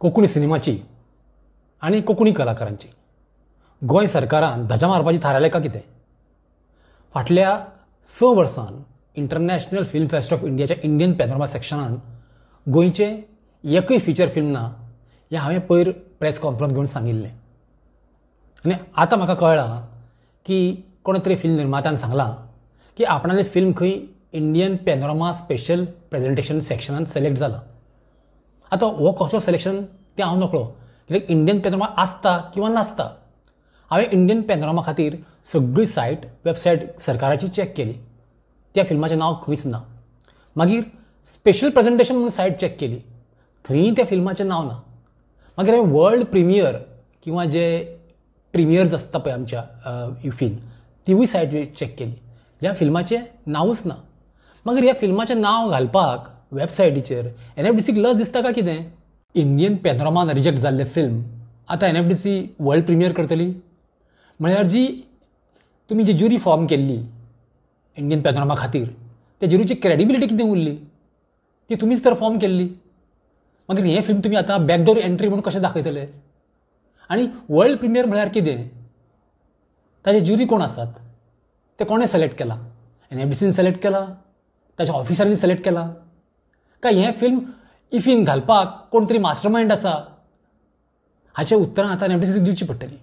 कोंकणी सिनेमाची आनी कोंकणी कलाकारांची गोंय सरकारान धजा मारपाची थारायलें काय कितें? फाटल्या 6 वर्सान इंटरनॅशनल फिल्म फेस्ट ऑफ इंडियाच्या इंडियन पॅनोरमा सेक्शनान गोंयचें एकूय फिचर फिल्म ना हें हांवें पयर प्रेस कॉन्फरन्स घेवन सांगिल्लें. आनी आतां म्हाका कळ्ळां की कोणे तरी फिल्म निर्मात्यान सांगलां की आपणालें फिल्म खंय इंडियन पॅनोरमा स्पेशल प्रेजेंटेशन सेक्शनान सिलेक्ट जालां. आतां हो कसलो सिलेक्शन तें हांव नकळो, कित्याक इंडियन पॅनोरमा आसता किंवा नासता. हांवें इंडियन पॅनोरमा खातीर सगळी सायट वेबसायट सरकाराची चॅक केली, त्या फिल्माचें नांव खंयच ना. मागीर स्पेशल प्रेजेंटेशन म्हणून सायट चॅक केली, थंय त्या फिल्माचें नांव ना. मागीर हांवें वर्ल्ड प्रिमियर किंवा जे प्रिमियर्स आसता पळय आमच्या इफीन, तिवूय सायट चॅक केली, ह्या फिल्माचें नांवूच ना. मागीर ह्या फिल्माचें नांव घालपाक वेबसायटीचेर NFDCक लज दिसता काय कितें? इंडियन पॅनोरमान रिजेक्ट जाल्लें फिल्म आतां NFDC world premiere करतली? म्हळ्यार जी तुमी जी ज्युरी फॉर्म केल्ली इंडियन पॅनोरमा खातीर, त्या ज्युरीची क्रेडिबिलिटी कितें उरली? ती तुमीच तर फॉर्म केल्ली. मागीर हें फिल्म तुमी आतां बॅकडोर एंट्री म्हणून कशें दाखयतले? आनी वर्ल्ड प्रिमियर म्हळ्यार कितें? ताजे ज्युरी कोण आसात? ते कोणें सिलेक्ट केलां? NFDCन सिलेक्ट केलां? ताच्या ऑफिसरांनी सिलेक्ट केलां? काय हें फिल्म इफीन घालपाक कोण तरी मास्टर मायंड आसा? हाचें उत्तरां आतां NFDCक दिवची पडटली.